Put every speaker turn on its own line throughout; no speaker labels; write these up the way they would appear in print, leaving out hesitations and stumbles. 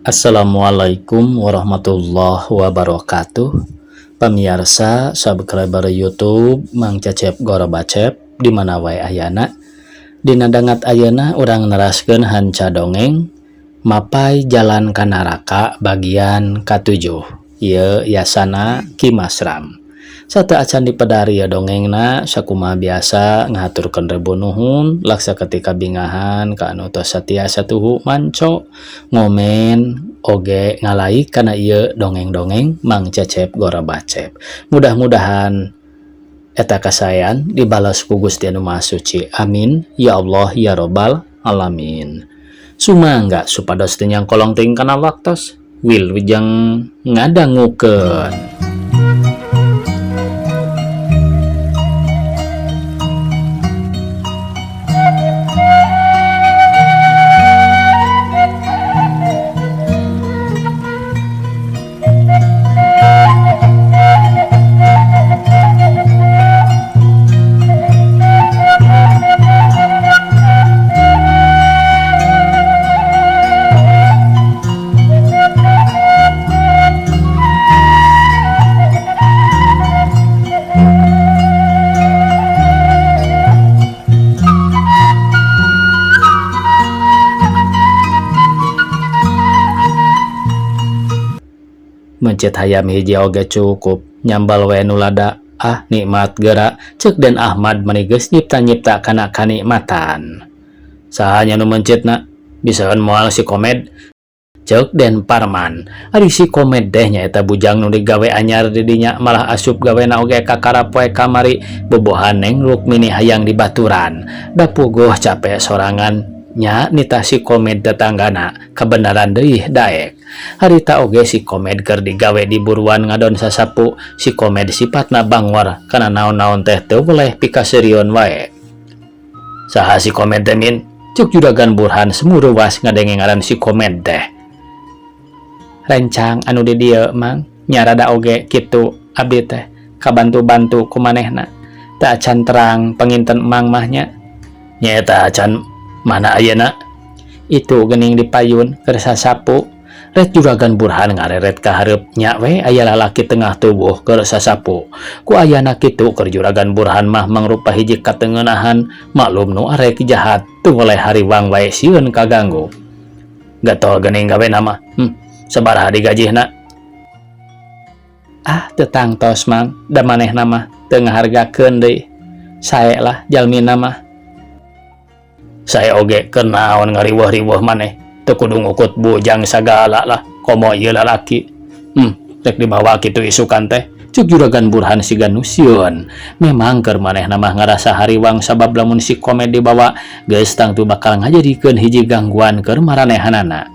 Assalamualaikum warahmatullahi wabarakatuh. Pamiarsa subscriber YouTube Mang Cecep Gorobacep di mana wae ayana. Dina dangat ayeuna urang neraskeun hanca dongeng Mapay Jalan Ka Naraka bagian katujuh. Ieu yasana Ki Masram. Sateuacan dipedar ieu dongengna sakumaha biasa ngahaturkeun rebu nuhun laksa ketika bingahan ka anu tos satia satuhu manco ngomen oge ngalaik kana ieu dongeng-dongeng Mang Cecep Gorobacep. Mudah-mudahan eta kasaean dibales ku Gusti Anu Maha Suci. Amin ya Allah ya Robbal alamin. Sumangga supados teu nyangkolong teuing kana waktos wilujeng ngadangukeun. Mencit hayam hiji oge cukup, nyambal we nu lada, ah nikmat geura, ceuk Den Ahmad mani geus nyipta-nyipta kana kanikmatan. Saha nya nu mencitna? Bisaeun moal si Komed? Ceuk Den Parman. Ari si Komed teh nyaeta bujang nu digawe anyar di dinya malah asup gawena oge kakara poe kamari bobohan Neng Rukmini hayang dibaturan. Da puguh cape sorangan nya nitah si Komed tetanggana kabenaran deui daek. Harita oge si Komed keur digawe di buruan ngadon sasapu, si Komed sipatna bangor kana naon-naon teh teu weleh pikaseurieun wae. Saha si Komed teh min? Ceuk Juragan Burhan semuruwas ngadenge ngaran si Komed teh. Rencang anu di dieu Mang, nya rada oge kitu abdi teh kabantu-bantu ku manehna. Teu acan terang panginten Mang mah nya. Nyaeta acan mana ayeuna? Itu geuning di payun keur sasapu. Ret Juragan Burhan ngareret ka hareup nya we aya lalaki tengah tubuh keur sasapu. Ku ayana kitu keur Juragan Burhan mah mangrupa hiji katengeunahan, maklum nu arek jahat teu weleh hariwang wae sieun kaganggu. Getol geuning gawena mah. Sabaraha digajihna? Ah, teu tangtos Mang, da manehna mah teu ngahargakeun deui. Sae lah jalmina mah. Sae oge keur naon ngariweuh-riweuh maneh. Teu kudu ngukut bujang sagala lah, komo ieu lalaki. Rek dibawa kitu isukan teh. Ceuk Juragan Burhan siga nu sieun. Memang keur manehna mah ngarasa hariwang sabab lamun si Komed dibawa geus tangtu bakal ngajadikeun hiji gangguan keur maranehanana.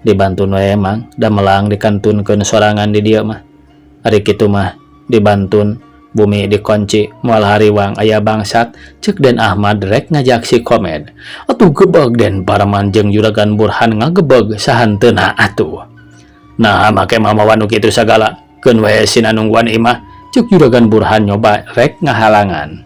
Dibantun we Mang, da melang dikantunkeun sorangan di dieu mah. Ari kitu mah dibantun, bumi dikunci, moal hariwang aya bangsat, ceuk Den Ahmad rek ngajak si Komed. Atuh gebeg Den Parman jeung Juragan Burhan ngagebeg sahanteuna atuh. Nah, make mamawa nu kitu sagala, keun we sina nungguan imah, ceuk Juragan Burhan nyoba rek ngahalangan.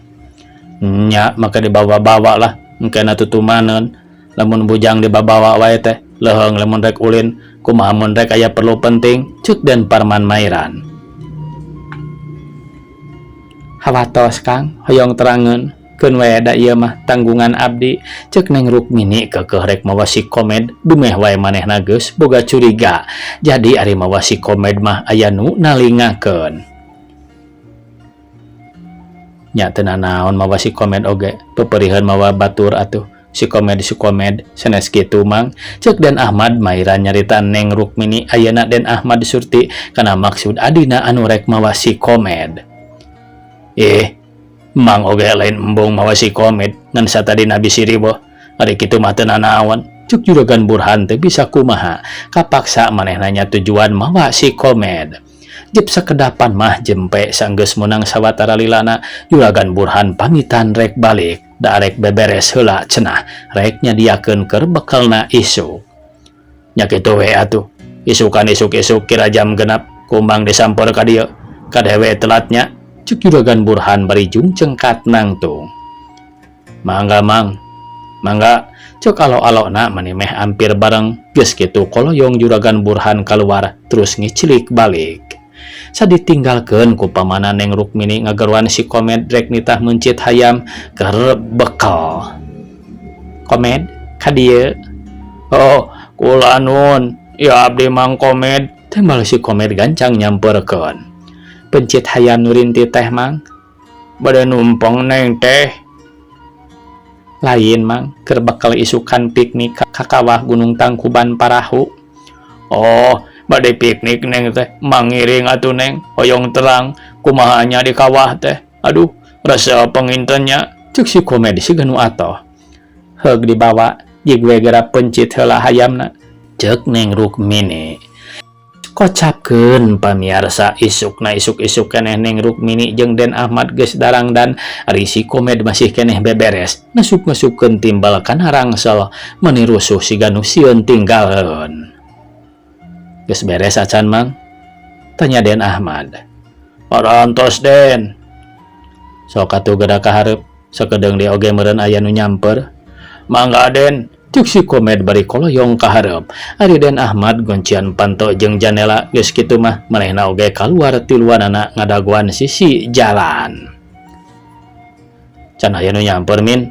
Nya, make dibawa-bawa lah, engkena tutumaneun. Lamun bujang dibabawa wae teh, leuheung lamun rek ulin, kumaha mun rek aya perlu penting, ceuk Den Parman mairan. Hawatos Kang, hoyong terangeun, keun we da ieu mah tanggungan abdi, ceuk Neng Rukmini keukeuh rek mawa si Komed, dumeh wae manehna geus boga curiga. Jadi ari mawa si Komed mah aya nu nalingakeun. Nya teu nanaon mawa si Komed oge, peperiheun mawa batur atuh. Si Komed si Komed sanes kitu Mang, ceuk Den Ahmad mairan nyarita Neng Rukmini ayeuna Den Ahmad Surti kana maksud adina anu rek mawa si Komed. Mang oge lain embung mawa si Komed ngan satadina bisi riweuh. Ari kitu mah teu nanaon, ceuk Juragan Burhan teu bisa kumaha, kapaksa manehna nya tujuan mawa si Komed. Jep sakedapan mah jempe sanggeus meunang sawatara lilana, Juragan Burhan pamitan rek balik, da rek beberes heula cenah, rek nyadiakeun keur bekelna isuk. Nya kitu we atuh, isukan isuk-isuk kira jam genap, kumbang disampeur ka dieu, kadewe telatnya, ceuk Juragan Burhan bari jungcengkat nangtung. Mangga Mang, mangga, ceuk alo-alona mani meh ampir bareng Geus kitu koloyong Juragan Burhan kaluar terus ngicilik balik. Saditinggalkeun ku pamana Neng Rukmini ngageroan si Komed rek nitah meuncit hayam keur bekel. Komed, ka dieu. Oh, kula nuhun, ieu abdi Mang Komed, tembal si Komed gancang nyamperkeun. Pencit hayam nu rinti teh Mang. Bade numpeng Neng teh. Lain Mang, keur bekel isukan piknik ka kawah Gunung Tangkuban Parahu. Oh, bade piknik Neng teh, mangiring atuh Neng, hoyong terang kumaha nya di kawah teh. Aduh, resep panginten nya, ceuk si Komed siga nu atoh. Heug dibawa, jig we geura pencit heula hayamna, ceuk Neng Rukmini. Kocapkeun pamiarsa isukna isuk-isuk keneh Neng Rukmini jeung Den Ahmad geus darangdan ari si Komed masih keneh beberes ngasup-ngasupkeun timbel kana rangsel meuni rusuh siga nu sieun tinggaleun. Geus beres acan Mang? Tanya Den Ahmad. Parantos Den. Sok atuh geura ka hareup, sakedeung deui oge meureun aya nu nyamper. Mangga Den, ceuk si Komed bari koloyong ka hareup. Ari Den Ahmad goncian panto jeung janela geus kitu mah manehna oge kaluar tiluanana ngadagoan sisi jalan. Can aya nu nyamper Min?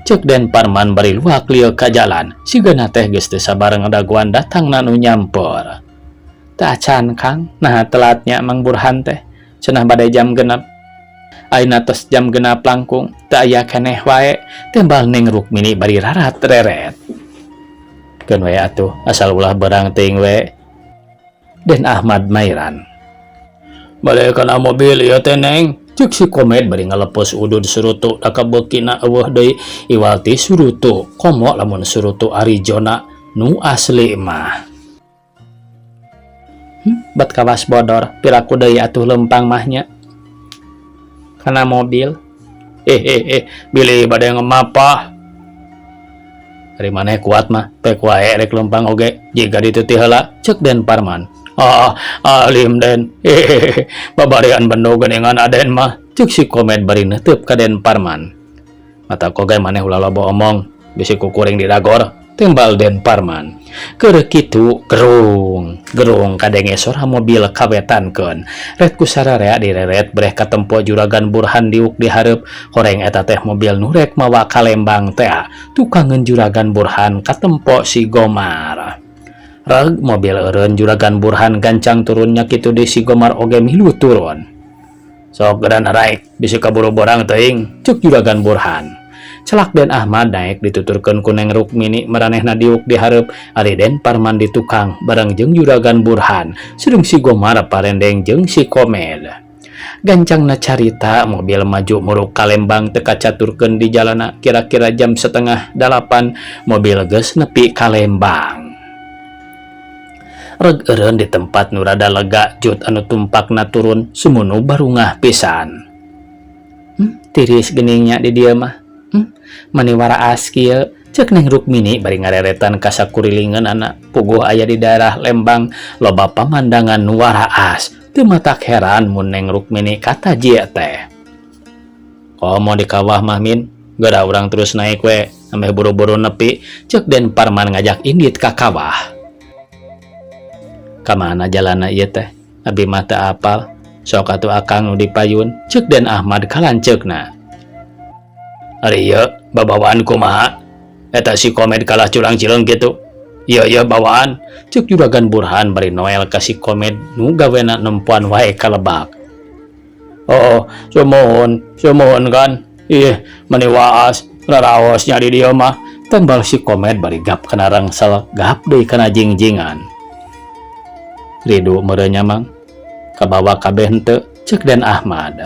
Ceuk Den Parman bari luak lieu ka jalan, sigana teh geus teu sabar ngadagoan datangna nu nyamper. Teu acan Kang, naha telatnya Mang Burhan teh, cenah bade jam 6. Ayeuna tos jam 6 langkung, teu aya keneh wae, tembal Neng Rukmini bari rarat reret. Keun we atuh, asal ulah beurang teuing we. Den Ahmad mairan. Bade kana mobil ieu teh Neng, ceuk si Komed bari ngalepos udud surutu da kabeukina eueuh deui iwal ti surutu, komo lamun surutu Arizona nu asli mah. Bet kawas bodor, piraku deui atuh leumpang mah nya. Kana mobil. Bilih bade ngemapah. Ari maneh kuat mah, pek wae rek leumpang oge, jiga ditu ti heula, ceuk Den Parman. Ah, alim Den. Babarian bendo geuningan Aden mah, ceuk si Komed bari neuteub ka Den Parman. Mata koge maneh ulah loba omong, bisi ku kuring didagor, tembal Den Parman. Keur kitu gerung, gerung kadenge sora mobil kawetankeun. Ret ku sararea direret breh katempo Juragan Burhan diuk di hareup, horeng eta teh mobil nu rek mawa ka Lembang tea. Tukangeun Juragan Burhan katempo si Gomar. Reg mobil eureun Juragan Burhan gancang turun nya kitu deui si Gomar oge milu turun. Sok geura naraek, bisi kaburu borang teuing, ceuk Juragan Burhan. Celak Den Ahmad naek dituturkeun ku Neng Rukmini maranehna diuk di hareup, ari Den Parman di tukang bareng jeung Juragan Burhan, sareng si Gomar parendeng jeung si Komed. Gancangna carita mobil maju muruk ka Lembang teu kacaturkeun di jalana kira-kira jam 7.30 mobil geus nepi ka Lembang. Reg eureun di tempat nu rada lega jut anu tumpakna turun sumunu barungah pisan. Tiris geuning nya di dieu mah. Mani waraas kieu, ceuk Neng Rukmini bari ngareretan ka sakurilingeunana. Puguh aya di daerah Lembang loba pamandangan nu waraas. Teu matak heran mun Neng Rukmini kataji teh. Komo di kawah mah Min, geura urang terus naik we, ameh buru-buru nepi, ceuk Den Parman ngajak indit ka kawah. Kamana jalana ieu teh? Abi mah teu apal. Sok atuh akang nu dipayun, ceuk Den Ahmad kalanceukna. Ari ieu babawaan kumaha? Eta si Komed kalah curang-cileung kitu. Ieu ieu bawaan, ceuk Juragan Burhan bari noel ka si Komed nu gawena nempoan wae ka lebak. Oh, sumuhun, sumuhun kan. Ih, meni waas, raraos nya di dieu mah. Tembal si Komed bari gap kana rangsel, gap deui kana jingjingan. Ridu meureun nya Mang, kabawa kabeh henteu, ceuk Den Ahmad.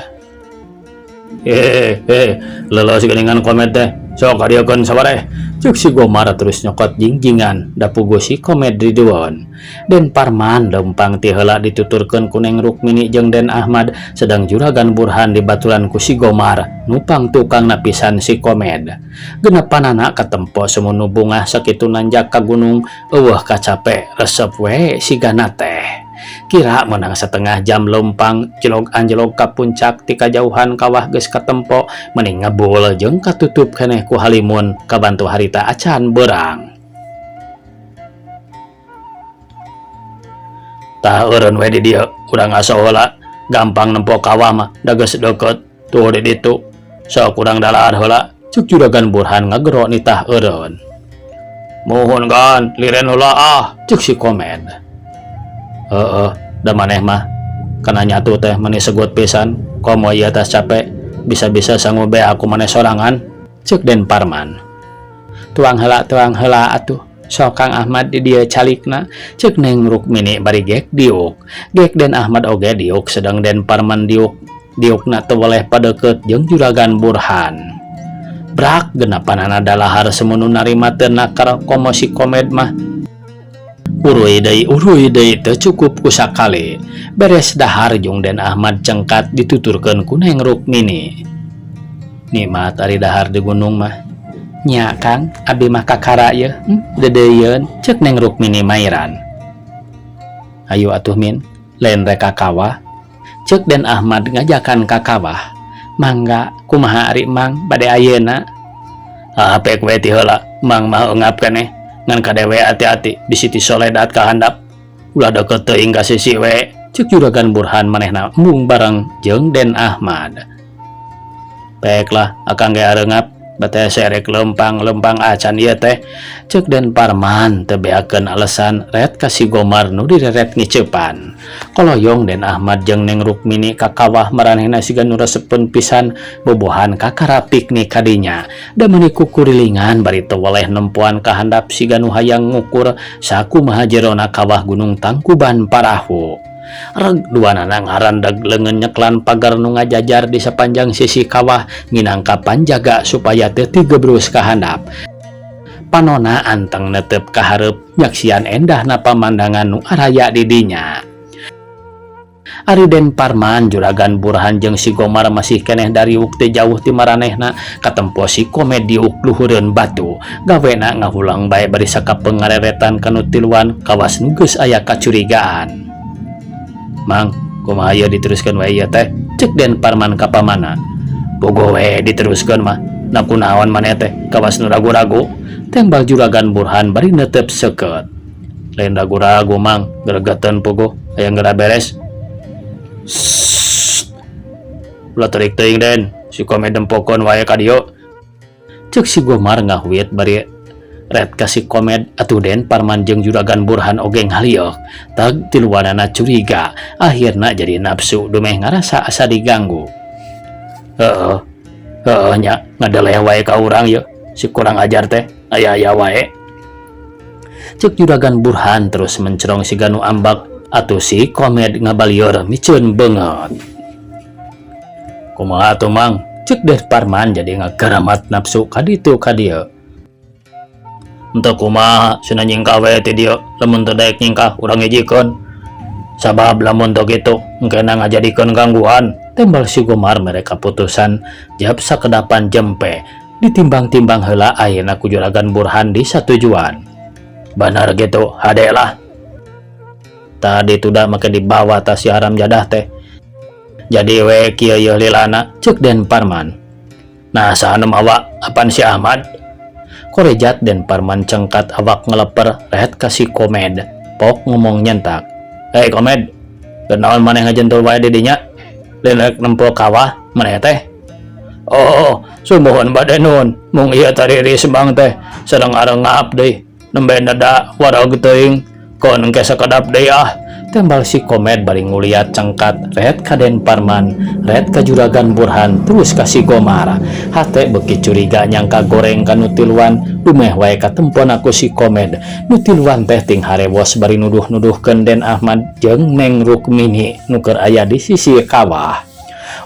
Leuleus geuningan Komed teh, sok kadieukeun sabareh, ceuk si Gomar terus nyokot jingjingan da puguh si Komed ridueun. Den Parman leumpang ti heula dituturkeun ku Neng Rukmini jeung Den Ahmad, sedang Juragan Burhan dibaturan ku si Gomar nupang tukang napisan si Komed. Genepanana katempo sumunu bungah sakitu nanjak ka gunung eueuh kacape resep we sigana teh. Kira menang setengah jam leumpang jelog anjelog ka puncak ti kajauhan kawah geus katempo meni ngebul jeung katutup keneh ku halimun kabantu harita acan beurang. Tah eureun we di dieu, urang ngaso heula, gampang nempo kawah mah, da geus deukeut, tuh di ditu. Sok urang dalaar heula, cek Juragan Burhan ngagero nitah eureun. Muhun Gan, liren heula ah, cek si Komed. Heeh, da maneh mah kana nyatu teh meni segut pisan, komo ieu tas capek, bisa-bisa sangu beak ku maneh sorangan, cek Den Parman. Tuang heula tuang heula atuh, sok Kang Ahmad di dieu calikna, cek Neng Rukmini bari gek diuk. Gek Den Ahmad oge diuk sedang Den Parman diuk. Diukna teu weleh padeukeut jeung Juragan Burhan. Brak genapanana dalahar semunu narima teu nakar komo si Komed mah. Uruy deui teu cukup ku sakali. Beres dahar jeung Den Ahmad cengkat dituturkeun ku Neng Rukmini. Nikmat ari dahar di gunung mah. Nya Kang, abi mah kakara yeuh, deudeuieun, cek Neng Rukmini mairan. Hayu atuh Min, lain rek ka kawah. Cek Den Ahmad ngajakan ka kawah. Mangga, kumaha ari Mang bade ayeuna? Ah, pek we ti heula, Mang mah eungap keneh. Ngan kade we ati-ati bisi tisoledat ka handap. Ulah deukeut teuing ka sisi we, cek Juragan Burhan manehna embung bareng jeung Den Ahmad. Pek lah, akang ge areungap, bate serek lempang-lempang acan ieu teh, cek Den Parman teu beakeun alesan ret ka si Gomar nu direret ngiceupan. Koloyong Den Ahmad jeung Neng Rukmini ka kawah maranehna siga nu resepeun pisan bobohan kakara piknik kadinya. Da meuni kukurilingan bari teu weleh nempoan ka handap siga nu hayang ngukur sakumaha jerona kawah Gunung Tangkuban Parahu. Reg duanana ngarandeg leungeun nyeklan pagar nu ngajajar di sapanjang sisi kawah minangka panjaga supaya teu tigebrus ka handap. Panona anteng netep ka hareup nyaksian endahna pamandangan nu araya di dinya. Ari Den Parman, Juragan Burhan jeung si Gomar masih keneh dariuk teu jauh ti maranehna katempo si Komed diuk luhureun batu. Gawena ngahulang bae bari sakapeung ngareretan ka nu tiluan kawas nu geus aya kacurigaan. Mang, kumaha ieu diteruskeun we ieu teh? Cek Den Parman ka pamana. Bogoh we diteruskeun mah. Na kunaon maneh teh kawas nu ragu-ragu? Tembal Juragan Burhan bari neuteup seukeut. Lain ragu-ragu Mang, gregeteun puguh hayang geura beres. Sssst. Ulah terik teuing Den, si Komed nempokeun wae ka dieu. Cek si Gomar ngahuit bari ret ka si Komed atuh Den Parman jeung Juragan Burhan oge ngalieuk. Tag tiluanana curiga, akhirna jadi nafsu dumeh ngarasa asa diganggu. Heeh. Heeh nya, ngadeleh wae ka urang yeuh, si kurang ajar teh, aya-aya wae. Cek Juragan Burhan terus mencerong siga nu ambak atuh si Komed ngabalieur miceun beungeut. Kumaha atuh Mang? Cek Den Parman jadi ngagaramat nafsu ka ditu ka dieu. Henteu kumaha cenah nyingkah we ti dieu, lamun teu daek nyingkah urang ngijikeun. Sabab lamun teu kitu engkena ngajadikeun gangguan, tembal si Gomar mere kaputusan jab sakedapan jempe. Ditimbang-timbang heula ayeuna ku Juragan Burhan disatujuan. Banar kitu, hade lah. Tadi tuda make dibawa tas si haram jadah teh. Jadi we kieu yeuh lilana, cek Den Parman. Nah saha nu mawa apan si Ahmad? Korejat Den Parman cengkat awak ngeleper ret ka si Komed. Pok ngomong nyentak. Hei Komed, kenaon maneh ngajentul wae di dinya? Lain rek nempo kawah maneh teh? Oh, sumuhun bade nun, mung ieu tariris Mang teh sareng arengap deui, nembe neda wareg teuing, kon engke sakedap deui ah. Tembal si Komed bari nguliat cengkat ret ka Den Parman, ret ka Juragan Burhan, terus ka si Gomar. Hate beuki curiga nyangka goreng ka nu tiluan, dumeh wae katempon ku si Komed. Nu tiluan teh ting harewos bari nuduh-nuduhkeun Den Ahmad jeung Neng Rukmini nu keur aya di sisi kawah.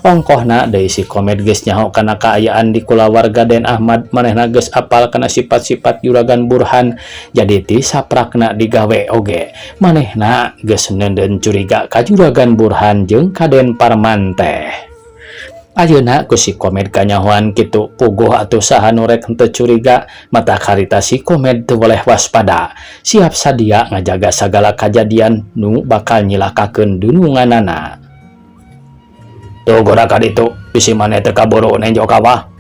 Ongkohna deui si Komed geus nyaho kana kaayaan di kulawarga Den Ahmad, manehna geus apal kana sifat-sifat Juragan Burhan, jadi ti saprakna digawe oge. Manehna geus neundeun curiga ka Juragan Burhan jeung ka Den Parman teh. Ayeuna ku si Komed kanyahoan kitu puguh atuh saha nu rek henteu curiga, mata karita si Komed teu boleh waspada, siap sadia ngajaga sagala kajadian nu bakal nyilakakeun dununganana. Tuh gora ka ditu, bisi maneh teu kaburu nenjo kawah.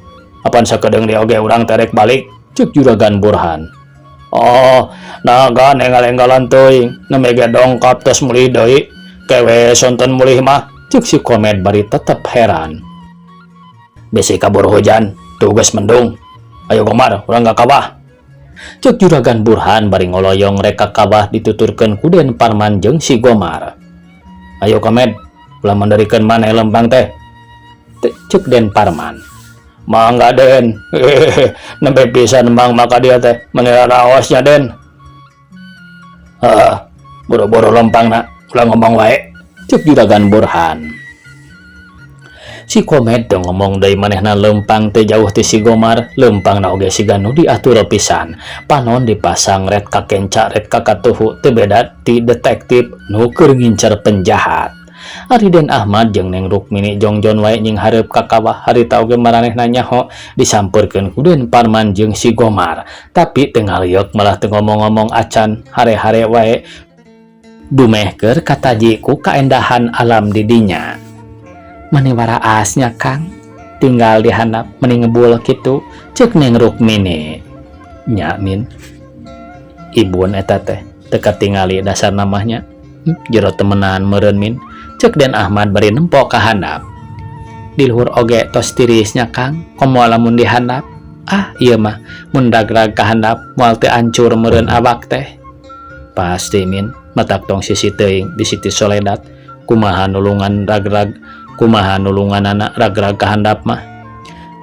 Apan sakedeung deui oge urang teh rek balik, cek Juragan Burhan. Oh, naha enggal-enggalan teuing, nembe ge dongkap tos mulih deui. Ke we sonten mulih mah, cek si Komed bari tetep heran. Bisi kabur hujan, tuh geus mendung. Ayo Gomar, urang ka kawah. Cek Juragan Burhan bari ngoloyong rek ka kawah dituturkeun ku Den Parman jeung si Gomar. Ayo Komed, ulah manderikeun maneh lempang teh. Cek Den Parman. Mangga Den, hehehe, nembe pisan mang maka dia teh, meni raosnya Den. Heeh, boro-boro lempang na, ulah ngomong wae. Cek Juragan Burhan. Si Komed teu ngomong deui, manehna lempang teu jauh ti si Gomar, lempangna oge siga nu diatur pisan. Panon dipasang ret kakenca ret kakatuhu, teu beda ti detektif nu keur ngincer penjahat. Ari Den Ahmad jeung Neng Rukmini jongjon wae nyinghareup ka kawah, harita oge maranehna nyaho disampeurkeun ku Den Parman jeung si Gomar. Tapi teu ngaliuk, malah teu ngomong-ngomong acan, hare-hare wae dumeh keur kataji ku kaendahan alam di dinya. Mani waraas nya Kang, tinggal di handap meni ngebul kitu, cek Neng Rukmini. Nya Min, ibun eta teh teu katingali dasar namanya. Jero temenan meureun Min, cek Den Ahmad bari nempo ka handap. Di luhur oge tos tiris nya Kang, komo lamun di handap. Ah, ieu mah mun ragrag ka handap moal teu ancur meureun awak teh. Pasti Min, matak tong sisi teuing bisi tisoledat, kumaha nulungan ragrag, kumaha nulunganana ragrag ka handap mah.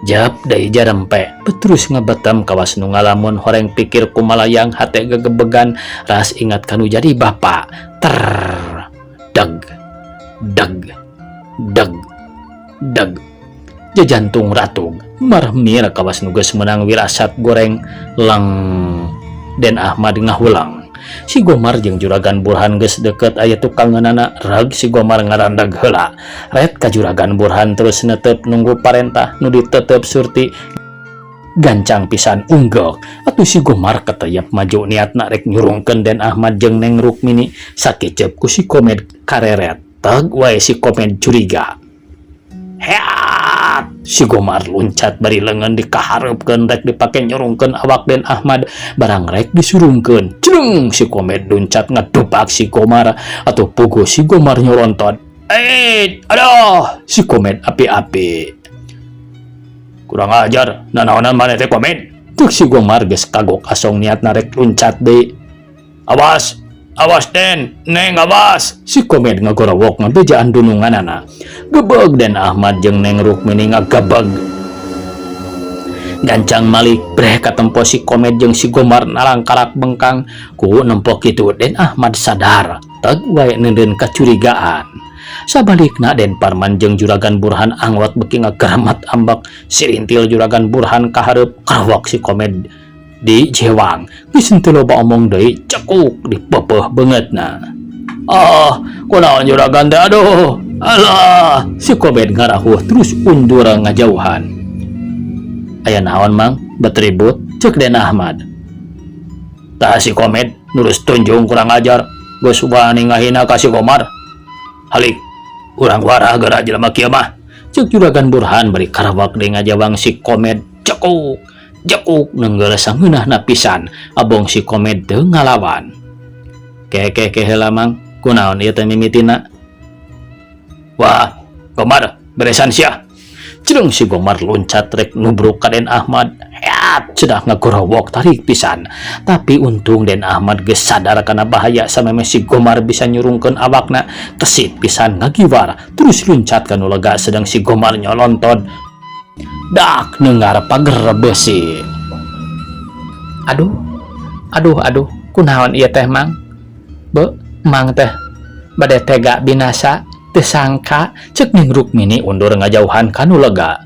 Jap deui jarempe, petrus ngebetem kawas nu ngalamun, horeng pikir kumalayang, hate gegebegan, ras ingat kanu jadi bapak. Ter dag dag dag dag, jajantung ratug marmir kawas nu geus meunang wirasat goreng lang. Den Ahmad ngahulang. Si Gomar jeung Juragan Burhan geus deket, aya tukangeunana rag, si Gomar ngarandag heula ret ka Juragan Burhan, terus netep nunggu parentah nu ditetep Surti gancang pisan unggek. Atuh si Gomar keteyap maju, niatna rek nyurungkeun Den Ahmad jeung Neng Rukmini, sakecep ku si Komed kareret teg wae. Si Komed curiga. Heat, si Gomar luncat bari leungeun dikahareupkeun rek dipake nyurungkeun awak Den Ahmad. Barang rek disurungkeun, cleng, si Komed luncat ngedupak si Gomar. Atuh puguh si Gomar nyolontot. Eh, aduh, si Komed api-api. Kurang ajar, nanaonan maneh teh Komed, cek si Gomar geus kagok asong, niatna rek luncat deui. Awas, awas Den, Neng, awas. Si Komed ngagorowok ngabejaan dununganana. Gebeg Den Ahmad jeung Neng Rukmini ngagabeg. Gancang malik breh katempo si Komed jeung si Gomar nalangkarak bengkang. Ku nempo kitu Den Ahmad sadar, teg wae neundeun kacurigaan. Sabalikna Den Parman jeung Juragan Burhan angwat beki ngagaramat ambek. Sirintil Juragan Burhan kahareup, karawak si Komed di jewang. Geus henteu loba omong deui, cekuk dipepeuh beungeutna. Ah, kunaon Juragan teh, aduh. Alah, si Komed ngarahuh terus undur ngajauhan. Aya naon Mang, bet ribut, cek Den Ahmad. Tah si Komed nurus tunjung, kurang ajar. Geus wani ngahina ka si Gomar. Halik, urang warah geura jelema kieu mah. Cek Juragan Burhan bari karawak deui ngajawang si Komed, cekuk. Jekuk nenggel sangeunahna pisan, abong si Komed teu ngalawan. Ke ke ke heula Mang, kunaon ieu teh mimitina? Wah, Gomar, beresan sia. Cedeng si Gomar loncat rek nubruk ka Den Ahmad. Heat, cedah ngagorowok tarik pisan. Tapi untung Den Ahmad geus sadar kana bahaya, sameme si Gomar bisa nyurungkeun awakna, kesit pisan ngagiwar, terus luncat ka nu lega, sedang si Gomar nyolonton. Dak nengar pager besi. Aduh, aduh, aduh, kunaon ieu teh Mang? Be, Mang teh bade tega binasa, teu sangka, cek Ning Rukmini undur ngajauhan ka nu lega.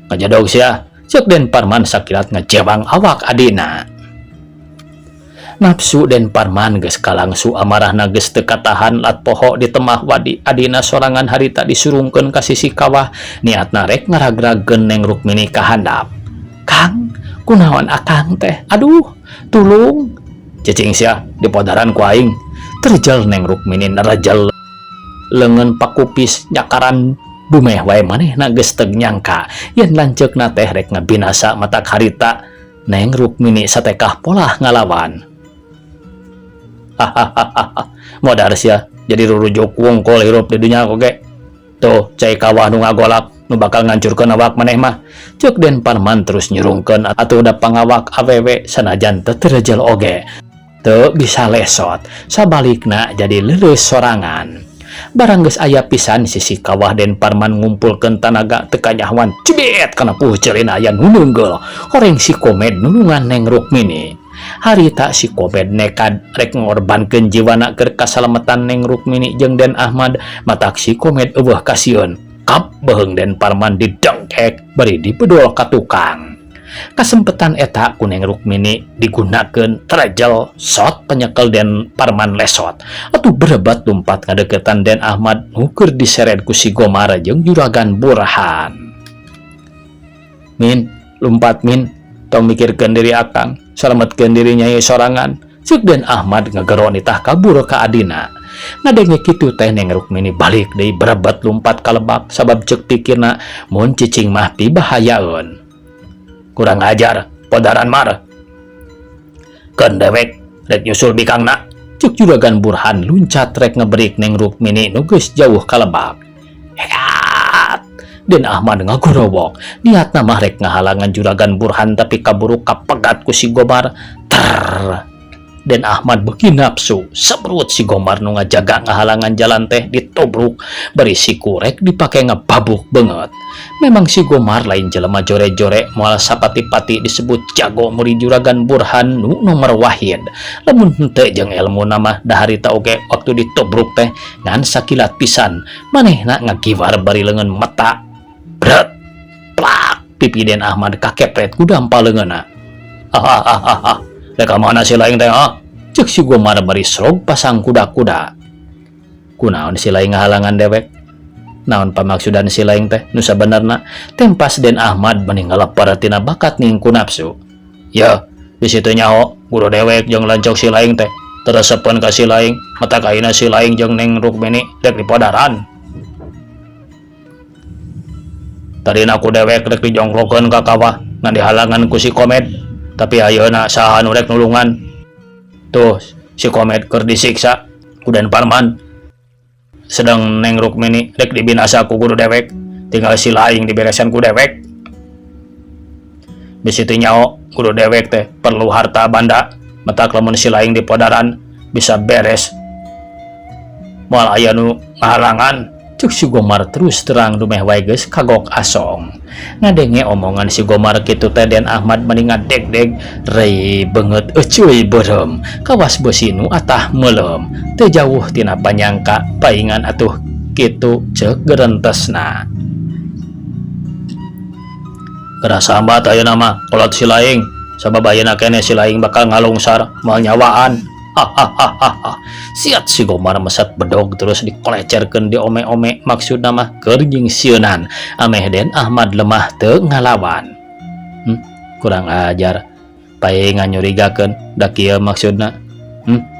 Ngajadog sia, cek Den Parman sakilat ngejewang awak adina. Nafsu Den Parman geus kalangsu, amarahna geus teu katahan, lat poho di temah wadi adina sorangan harita disurungkeun ka sisi kawah, niatna rek ngaragragkeun Neng Rukmini ka handap. Kang, kunaon akang teh? Aduh, tulung. Cicing sia, dipodaran ku aing. Terjal Neng Rukmini nerajal leungeun pakupis nyakaran dumeh wae, manehna geus teu nyangka yen lanceukna teh rek ngabinasa matak harita. Neng Rukmini satekah polah ngalawan. Hahaha, modar sia jadi rurujuk wungkul hirup di dunya oge. Tuh, cai kawah nu ngagolak nu bakal ngancurkeun awak maneh mah. Ceuk Den Parman terus nyurungkeun atuh da pangawak awewe sanajan teu terejel oge. Teu bisa lesot, sabalikna jadi leuleus sorangan. Barang geus aya pisan sisi kawah Den Parman ngumpulkeun tanaga teu kanyahoan cibit kana puhceulina aya nu neunggel. Horeng si Komed nulungan Neng Rukmini. Harita si Komed nekad rek ngorbankeun jiwana keur kasalametan Neng Rukmini jeung Den Ahmad, matak si Komed eueuh kasieun. Kap beuheung Den Parman didengkek bari dibedol ka tukang. Kasempetan eta ku Neng Rukmini digunakeun trejel sot penyekel Den Parman lesot. Atuh berebat lumpat ngadeukeutan Den Ahmad nu keur diseret ku si Gomar jeung Juragan Burhan. Min, lumpat Min, tong mikirkeun diri akang, salametkeun diri nyai sorangan. Ceuk Den Ahmad ngagero nitah kabur ka adina. Ngadenge kitu teh Neng Rukmini balik deui berebet lumpat ka lebak sabab ceuk pikirna mun cicing mah pibahayaeun. Kurang ajar, podaran mar. Keun dewek rek nyusul bikangna. Ceuk Juragan Burhan luncat rek ngeberik Neng Rukmini nu geus jauh ka lebak. Heat! Den Ahmad ngagorowok. Niatna mah rek ngahalangan Juragan Burhan tapi kaburu kapegat ku si Gomar. Ter. Den Ahmad beuki nafsu. Sebrut si Gomar nu ngajaga ngahalangan jalan teh ditobruk bari siku rek dipake ngebabuk beungeut. Memang si Gomar lain jelema jore-jore, moal sapati-pati disebut jago muri Juragan Burhan nu nomor wahid. Lamun henteu jeung elmuna mah da harita oge waktu ditobruk teh ngan sakilat pisan manehna ngagiwar bari leungeun meta. Bret! Plak! Pipi Den Ahmad kakepret ku dampa leungeunna. Hahaha. Rek ka mana si laing teh ha? Ceuk si Gomar bari srog pasang kuda-kuda. Kunaon si laing ngahalangan dewek? Naon pamaksudan si laing teh nu sabenerna? Tempas Den Ahmad meni ngaleper tina bakat ningku nafsu. Ya, di situ nyaho guru dewek jeung lancok si laing teh. Teresepeun ka si laing, matak ayeuna si laing jeung Neng Rukmini rek dipodaran. Tadina ku dewek rek dijongkrokeun ka kawah ngan dihalangan ku si Komed. Tapi ayeuna saha nu rek nulungan? Tuh, si Komed keur disiksa ku Den Parman. Sedang Neng Rukmini rek dibinasa ku guru dewek, tinggal si laing diberesan ku dewek. Bisi teu nyaho guru dewek teh perlu harta banda, matak lamun si laing dipodaran bisa beres. Moal aya nu ngahalangan. Ceuk si Gomar terus terang dumeh wae geus kagok asong. Ngadenge omongan si Gomar kitu teh Den Ahmad meni ngadegdeg rei beungeut euceuy beureum kawas beusi nu atah meuleum. Teu jauh tina panyangka paingan atuh kitu ceuk gerentesna. Geura sambat ayeuna mah kolot si laing sabab ayeuna keneh si laing bakal ngalungsar moal nyawaan. Hahaha. Siat si Gomar mesat bedog terus dikolecerkeun di ome-ome maksudna mah keur nyingsieunan ameh Den Ahmad lemah teu ngalawan. Kurang ajar. Pae nganyurigakeun da kieu maksudna.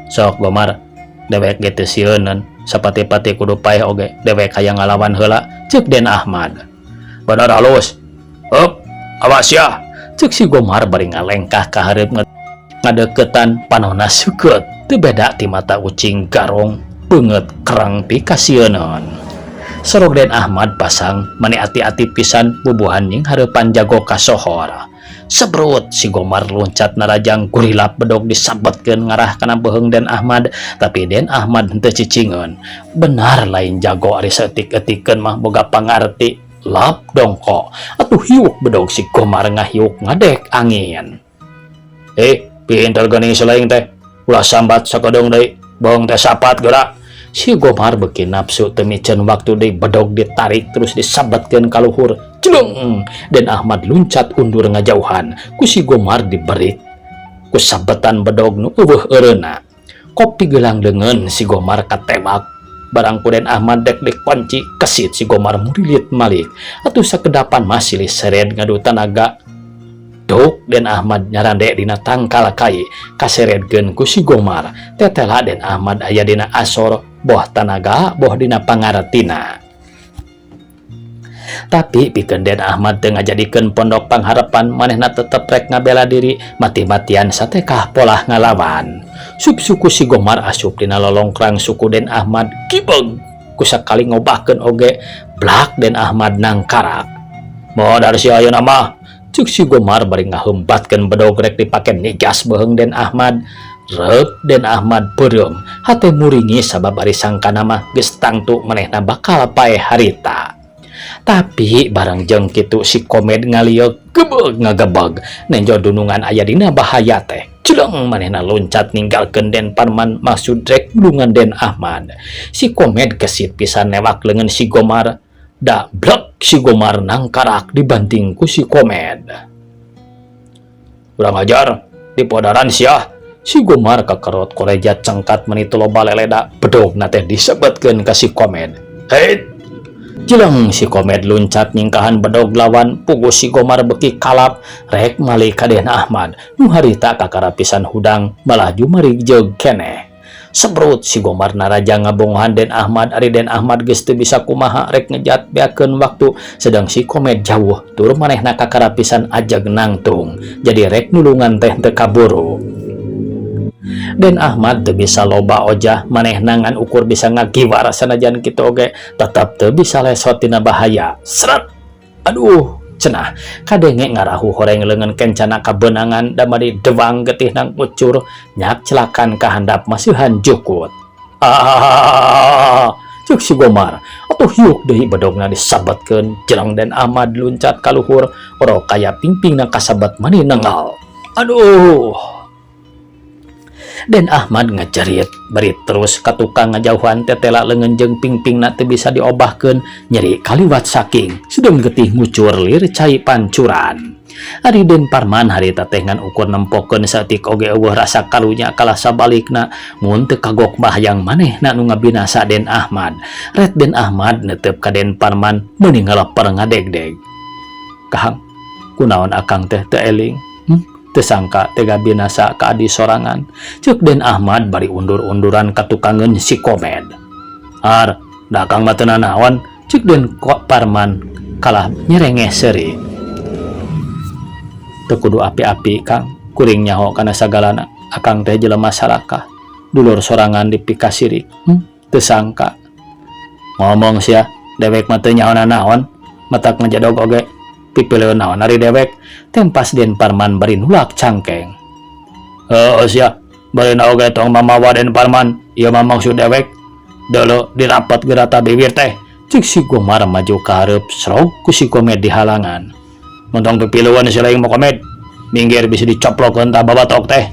Sok Gomar dewek ge teu sieuneun sapati-pati kudu paeh oge dewek hayang ngalawan heula ceuk Den Ahmad. Bener halus. Heup, awas ya. Ceuk si Gomar bari ngalengkah ka hareup ngadeukeutan panonna seukeut teu beda ti mata ucing garong beungeut kereng pikasieuneun. Sorog Den Ahmad pasang mani ati-ati pisan bubuhan nying hareupan jago kasohor. Sebrut si Gomar loncat narajang gurilap bedog disabetkeun ngarah kana beuheung Den Ahmad, tapi Den Ahmad henteu cicingeun. Benar lain jago ari saeutik-eutikeun mah boga pangarti lap dongko. Atuh hiuk bedog si Gomar ngahiuk ngadek angin. Pinter geuning si laing teh. Ulah sambat sakedeung deui, beuheung teh sapat geura. Si Gomar beuki nafsu teu miceun waktu deui bedog ditarik terus disabetkeun ka luhur. Jeleng! Den Ahmad luncat undur ngajauhan. Ku si Gomar diberik ku sabetan bedog nu eueuh eureuna. Kopi gelang leungeun si Gomar katewak. Barang ku Den Ahmad dek dikunci kesit si Gomar murilit malik. Atuh sakedapan mah silih sered ngadu tanaga. Duk Den Ahmad nyarande dina tangkal kai kaseredkeun ku si Gomar. Tetela Den Ahmad aya dina asor boh tanaga boh dina pangartina. Tapi pikeun Den Ahmad teu ngajadikeun pondok pangharepan, manehna tetep rek ngabela diri mati-matian satekah polah ngalawan. Sup suku si Gomar asup dina lolongkrang suku Den Ahmad, gibeg ku sakali ngobahkeun oge blak Den Ahmad nangkarak. "Modar sia ayeuna mah," cek si Gomar bari ngahembatkeun bedog rek dipake nigas beuheung Den Ahmad. Rep Den Ahmad peureum, hate muringis sabab ari sangkana mah geus tangtu manehna bakal paeh harita. Tapi bareng jeung kitu si Komed ngalieuk, gebeg ngagebeg nenjo dunungan aya dina bahaya teh. Jeleng manehna loncat ninggalkeun Den Parman, maksud rek nulungan Den Ahmad. Si Komed kesit pisan newak leungeun si Gomar. Da blek si Gomar nangkarak dibanting ku si Komed. "Kurang ajar, dipodaran sia." Si Gomar kakerot koreja cengkat meni teu loba leleda, bedogna teh disebetkeun ka si Komed. Hei! Jeleng si Komed luncat nyingkahan bedog lawan, puguh si Gomar beki kalap rek malik ka Den Ahmad nu harita kakara pisan hudang malah jumarig jeug keneh. Sebrut si Gomar narajang ngabongohan Den Ahmad. Ari Den Ahmad geus teu bisa kumaha rek ngejat beakeun waktu, sedang si Komed jauh tur manehna kakara pisan ajeg nangtung, jadi rek nulungan teh teu kaburu. Den Ahmad teu bisa loba ojah, manehna ngan ukur bisa ngagiwar, sanajan kitu oge tetep teu bisa lesot tina bahaya. Seret, "Aduh," cenah kadenge ngarahu horeng leungeun kencana kabeunangan damari dewang getihna ngucur nyak celakan ka handap masihan jukut. "Ah," cek si Gomar, atuh hiuk deui bedogna disabetkeun. Jeleng Den Ahmad luncat ka luhur, orok kaya pingpingna kasabet mani nengal. "Aduh!" Den Ahmad ngajerit bari terus ka tukang ngajauhan tetela leungeun jeung pingpingna teu bisa diobahkeun, nyeri kaliwat saking sedeng getih ngucur lir cai pancuran. Ari Den Parman harita teh ngan ukur nempokeun saeutik oge euweuh rasa karunya, kalah sabalikna mun teu kagok mah hayang manehna nu ngabinasa Den Ahmad. Ret Den Ahmad netep ka Den Parman meuni ngaleper ngadegdeg. "Kahang, kunaon akang teh teu eling? Teu sangka tega binasa ka adi sorangan," cek Den Ahmad bari undur-unduran ka tukangeun si Komed. "Ar, da akang mah teu nanaon," cek Den Parman kalah nyerengeh seuri. "Teu kudu api-api, Kang, kuring nyaho kana sagalana. Akang teh jelema sarakah. Dulur sorangan dipikasirik. Teu sangka." "Ngomong sia, dewek mah teu nyaho nanaon, matak ngajedog oge. Pipileun naon ari dewek?" tempas Den Parman bari nulak cangkeng. "Heueuh sia, bareuna oge tong mamawa Den Parman, ieu mah maksud dewek. Deuleu dirapet gerata bibir teh," cek si Gomar maju ka hareup, srog ku si Komed dihalangan. "Montong pipilueun si laing mah, Komed. Minggir bisi dicoplokeun tah babatok teh."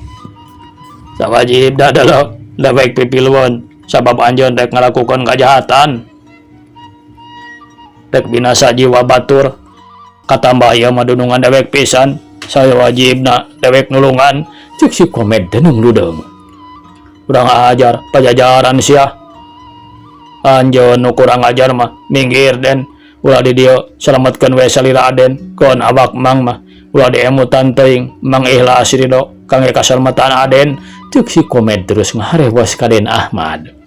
"Sawajibna deuleu dewek pipilueun sabab anjeun rek ngalakukeun kajahatan. Rek binasa jiwa batur. Katambah ieu mah dunungan dewek pisan, sawajibna dewek nulungan," cek si Komed denung ludeung. "Kurang ajar, pajajaran sia." "Anjeun nu kurang ajar mah, minggir Den. Ulah di dieu, salametkeun we salira Aden, keun awak Mang mah. Ulah diemutan teuing, Mang ikhlas ridho kangge kasalamatan Aden," cek si Komed terus ngaharewos ka Den Ahmad.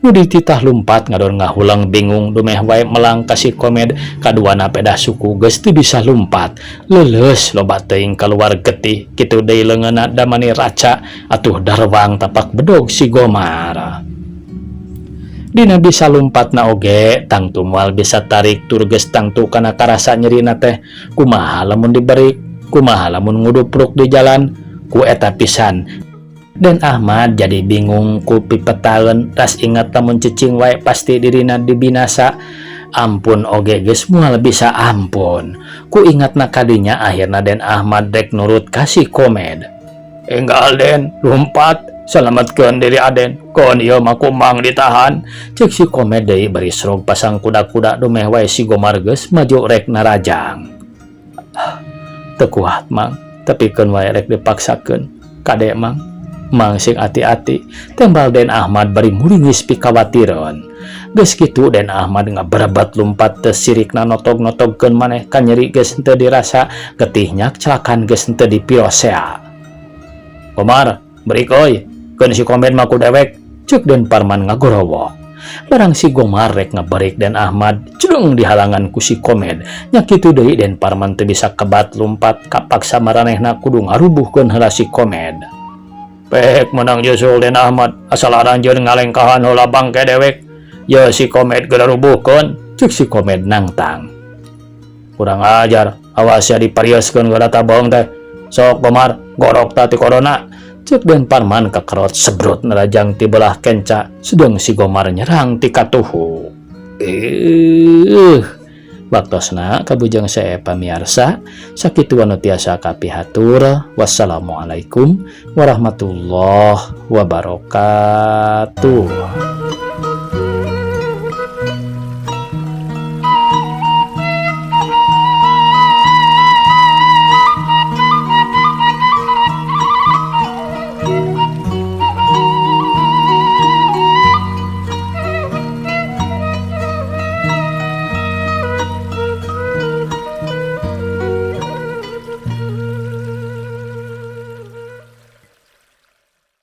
Nu dititah lumpat ngadon ngahulang bingung dumeh wae melang ka si Komed, kaduana pedah suku geus teu bisa lumpat. Leuleus loba teuing kaluar getih, kitu deui leungeunna damani raca atuh darwang tapak bedog si Gomar. Dina bisa lumpatna oge tangtu moal bisa tarik tur geus tangtu kana karasa nyerina teh. Kumaha lamun diberi, kumaha lamun ngudupruk di jalan? Ku eta pisan Den Ahmad jadi bingung ku pipetaeun, tas ingat lamun cicing wae pasti dirina dibinasa. Ampun oge geus moal bisa ampun. Ku ingatna kadinya akhirna Den Ahmad dek nurut ka si Komed. "Enggal Den, lumpat, selamatkeun diri Aden, keun ieu mah ku Mang ditahan," cek si Komed deui bari srog pasang kuda-kuda dumeh wae si Gomar geus maju rek narajang. "Teu kuat, Mang, tepikeun wae rek dipaksakeun. Kade, Mang, Mang sing ati-ati," tembal Den Ahmad bari muringis pikawatireun. Geus kitu Den Ahmad ngaberebet lumpat teu sirikna notog-notogkeun maneh, kanyeri geus henteu dirasa, getih nyak celakan geus henteu dipirosea. "Gomar, berik euy, keun si Komed mah ku dewek," cek Den Parman ngagorowok. Barang si Gomar rek ngaberik Den Ahmad, cedeng dihalangan ku si Komed. Nya kitu deui Den Parman teu bisa kebat lumpat, kapaksa maranehna kudu ngarubuhkeun heula si Komed. Pek menang nyusul Den Ahmad, asal aranjeun ngalengkahan heula bangke dewek. Ye si Komed geura rubuhkeun, ceuk si Komed nangtang. Kurang ajar, awas ya diparioskeun heula ta bohong teh. Sok Gomar, gorok ta ti korona. Ceuk Den Parman kekerot sebrut nerajang ti belah kenca, sedang si Gomar nyerang ti katuhu. Waktosna kabujeng saya pamiarsa, sakitu anu tiasa kapihatur. Wassalamualaikum warahmatullahi wabarakatuh.